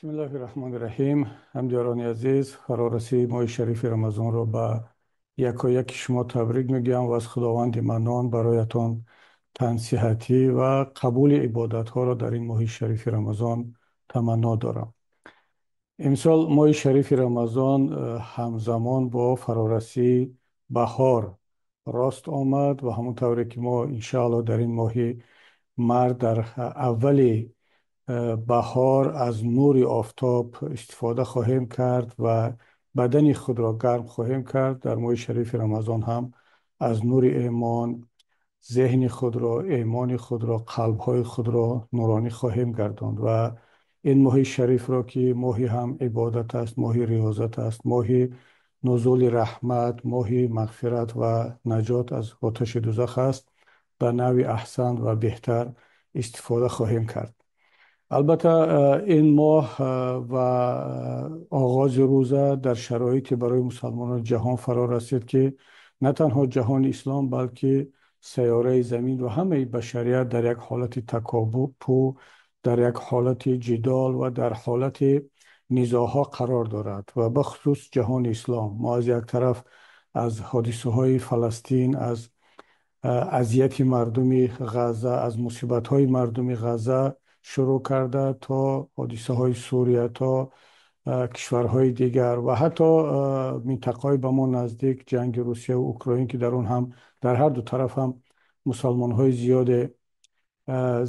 Бисмиллоҳир-раҳмонир-раҳим. Ҳамдиёрони азиз, фарорасии моҳи шарифи Рамазонро ба якояки шумо табрик мегӯям ва аз Худованди Маннон бароятон тансиҳатӣ ва қабули ибодатҳоро дар ин моҳи шарифи Рамазон таманно дорам. Имсол моҳи шарифи Рамазон ҳамзамон бо фарорасии баҳор рост омад ва ҳамон тавре ки мо иншоаллоҳ дар ин моҳи март дар аввали баҳор аз нури офтоб истифода хоҳем кард ва бадани худро гарм хоҳем кард, дар моҳи шарифи Рамазон ҳам аз нури имон зеҳни худро, имони худро, қалбҳои худро нуронӣ хоҳем гардонд ва ин моҳи шарифро ки моҳи ҳам ибодат аст, моҳи риёзат аст, моҳи нузули раҳмат, моҳи мағфират ва наҷот аз оташи дӯзах аст, ба навъи аҳсан ва беҳтар истифода хоҳем кард. Албатта ин моҳ ва оғози рӯза дар шароите барои мусалмонони ҷаҳон фаро расид ки на танҳо ҷаҳони ислом, балки сайёраи замин ва ҳамаи башарият дар як ҳолати такопӯ, дар як ҳолати ҷидол ва дар ҳолати низоъҳо қарор дорад ва бахусус ҷаҳони ислом. Мо аз як тараф аз ҳодисаҳои Фаластин, аз азияти мардуми Ғазза, аз мусибатҳои мардуми Ғазза шурӯъ карда то ҳодисаҳои Сурия, то кишварҳои дигар ва ҳатто минтақаҳои ба мо наздик, ҷанги Русия ва Украин, ки дар он ҳам дар ҳар ду тараф ҳам мусалмонҳои зиёде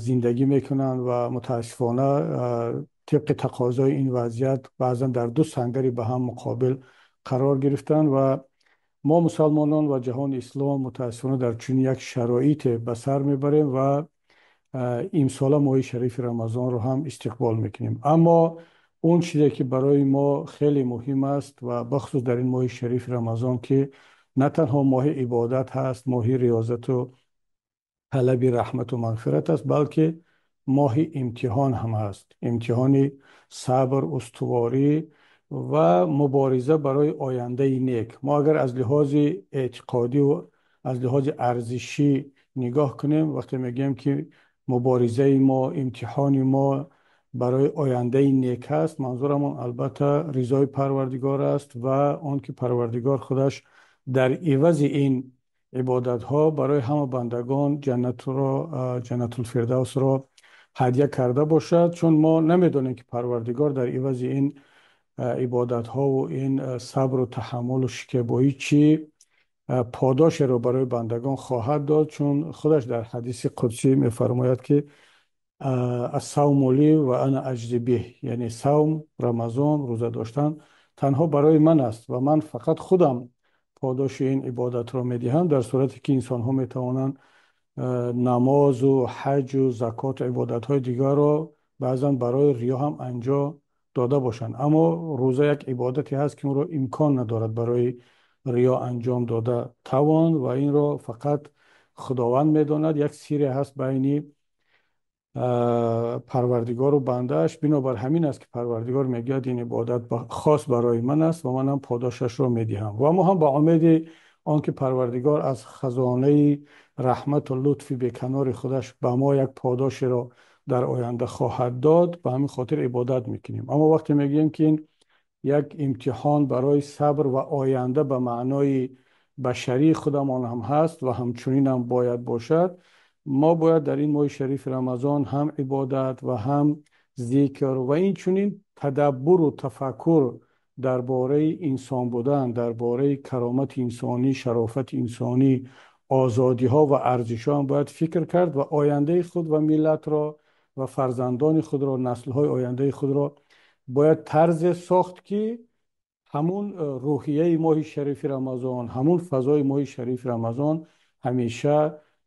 зиндагӣ мекунанд ва мутаассифона тибқи тақозои ин вазъият баъзан дар ду сангари ба ҳам муқобил қарор гирифтанд ва мо мусалмонон ва ҷаҳони ислом мутаассифона дар чунин як шароите ба сар мебарем ва имсола моҳи шарифи Рамазонро ҳам истиқбол мекунем. Аммо он чизе ки барои мо хеле муҳим аст ва бахусус дар ин моҳи шарифи Рамазон, ки на танҳо моҳи ибодат ҳаст, моҳи риёзату талаби раҳмату мағфират аст, балки моҳи имтиҳон ҳам ҳаст. Имтиҳони сабр, устуворӣ ва мубориза барои ояндаи нек. Мо агар аз лиҳози эътиқодӣ ва аз лиҳози арзишӣ нигоҳ кунем, вақте мегӯем ки муборизаи мо, имтиҳони мо барои ояндаи нек аст, манзурамон албатта ризои Парвардигор аст ва он ки Парвардигор худаш дар ивази ин ибодатҳо барои ҳама бандагон ҷаннатро, ҷаннатулфирдавсро ҳадя карда бошад, чун мо намедонем ки Парвардигор дар ивази ин ибодатҳову ин сабру таҳаммулу шикебоӣ чӣ подошеро барои бандагон хоҳад дод, чун худаш дар ҳадиси қудсӣ мефармояд ки ассавму ли ва ана аҷзи биҳ, яъне савм, Рамазон, рӯза доштан танҳо барои ман аст ва ман фақат худам подоши ин ибодатро медиҳам, дар сурате ки инсонҳо метавонанд намозу ҳаҷу закоту ибодатҳои дигарро баъзан барои риё ҳам анҷом дода бошанд, аммо рӯза як ибодате ҳаст ки онро имкон надорад барои риё анҷом дода тавон ва инро фақат Худованд медонад. Як сире ҳаст байни Парвардигору бандааш. Бинобар ҳамин аст ки Парвардигор мегӯяд ин ибодат хос барои ман аст ва манам подошашро медиҳам. Ва мо ҳам ба умеди он ки Парвардигор аз хазонаи раҳмату лутфи беканори худаш ба мо як подошеро дар оянда хоҳад дод, ба ҳамин хотир ибодат мекунем. Аммо вақте мегӯем ки ин як имтиҳон барои сабр ва оянда ба маънои башарии худамон ҳам ҳаст ва ҳамчунин ҳам бояд бошад, мо бояд дар ин моҳи шарифи Рамазон ҳам ибодат ва ҳам зикр ва инчунин тадаббуру тафаккур дар бораи инсон будан, дар бораи каромати инсонӣ, шарофати инсонӣ, озодиҳо ва арзишҳо ҳам бояд фикр кард ва ояндаи худ ва миллатро ва фарзандони худро, наслҳои ояндаи худро бояд тарзе сохт ки ҳамун рӯҳияи моҳи шарифи Рамазон, ҳамун фазои моҳи шарифи Рамазон ҳамеша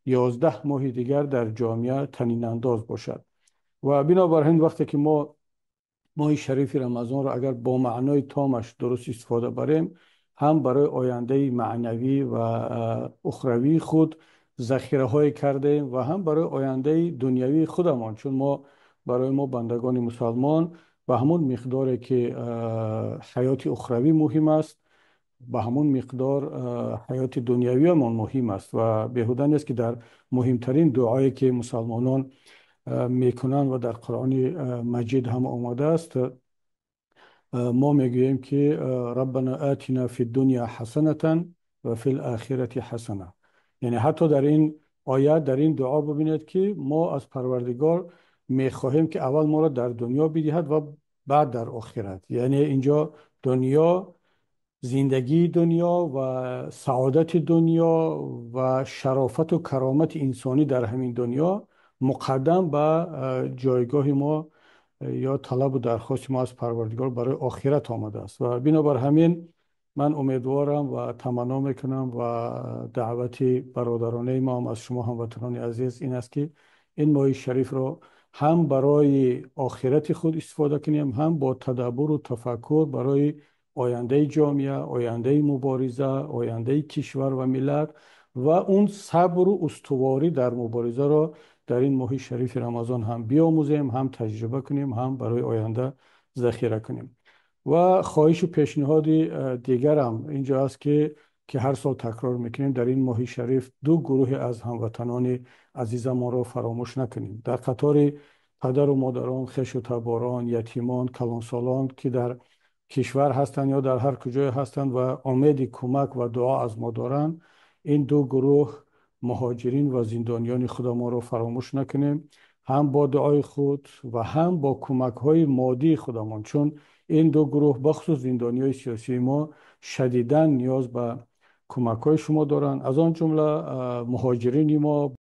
11 моҳи дигар дар ҷомеа танинандоз бошад. Ва бинобар ҳамин вақте ки мо моҳи шарифи Рамазонро агар бо маънои томаш дуруст истифода барем, ҳам барои ояндаи маънавӣ ва ухравии худ захираҳое кардаем ва ҳам барои ояндаи дунявии худамон, чун мо барои мо бандагони мусалмон ба ҳамон миқдоре ки ҳаёти ухравӣ муҳим аст, ба ҳамон миқдор ҳаёти дунявиамон муҳим аст ва беҳуда нест ки дар муҳимтарин дуое ки мусалмонон мекунанд ва дар Қуръони Маҷид ҳам омадааст, Мо мегӯем, ки Раббана атина фид-дунё ҳасанатан ва фил-охирати ҳасана. Яъне ҳатто дар ин оят, дар ин дуо бубинед, ки мо аз Парвардигор мехоҳем, ки аввал моро дар дунё бидиҳад ва баъд дар охират. Яъне инҷо дунё, зиндагии дунё ва саодати дунё ва шарофат ва каромати инсонӣ дар ҳамин дунё муқаддам ба ҷойгоҳи мо ё талаб ва дархости мо аз Парвардигор барои охират омадааст. Ва бинобар ҳамин ман умедворам ва таманно мекунам ва даъвати бародаронаи мо ҳам аз шумо ҳамватанони азиз ин аст, ки ин моҳи шарифро ҳам барои охирати худ истифода кунем, ҳам бо тадаббур ва тафаккур барои ояндаи ҷомеа, ояндаи мубориза, ояндаи кишвар ва миллат ва он сабр ва устуворӣ дар мубориза ро дар ин моҳи шарифи Рамазон ҳам биомӯзем, ҳам таҷриба кунем, ҳам барои оянда захира кунем. Ва хоҳиш ва пешниҳоди дигарам инҷо аст, ки ҳар сол такрор мекунем, дар ин моҳи шариф ду гурӯҳ аз ҳамватанони азизамонро фаромӯш накунем. Дар қатори падару модарон, хешу таборон, ятимон, калонсолон, ки дар кишвар ҳастанд ё дар ҳар куҷое ҳастанд ва умеди кӯмак ва дуо аз мо доранд, ин ду гурӯҳ муҳоҷирин ва зиндониёни худамонро фаромӯш накунем, ҳам бо дуои худ ва ҳам бо кӯмакҳои моддии худамон, чун ин ду гурӯҳ бахусус зиндониёни сиёсии мо шадидан ниёз ба кӯмакҳои шумо доранд. Аз он ҷумла муҳоҷирини мо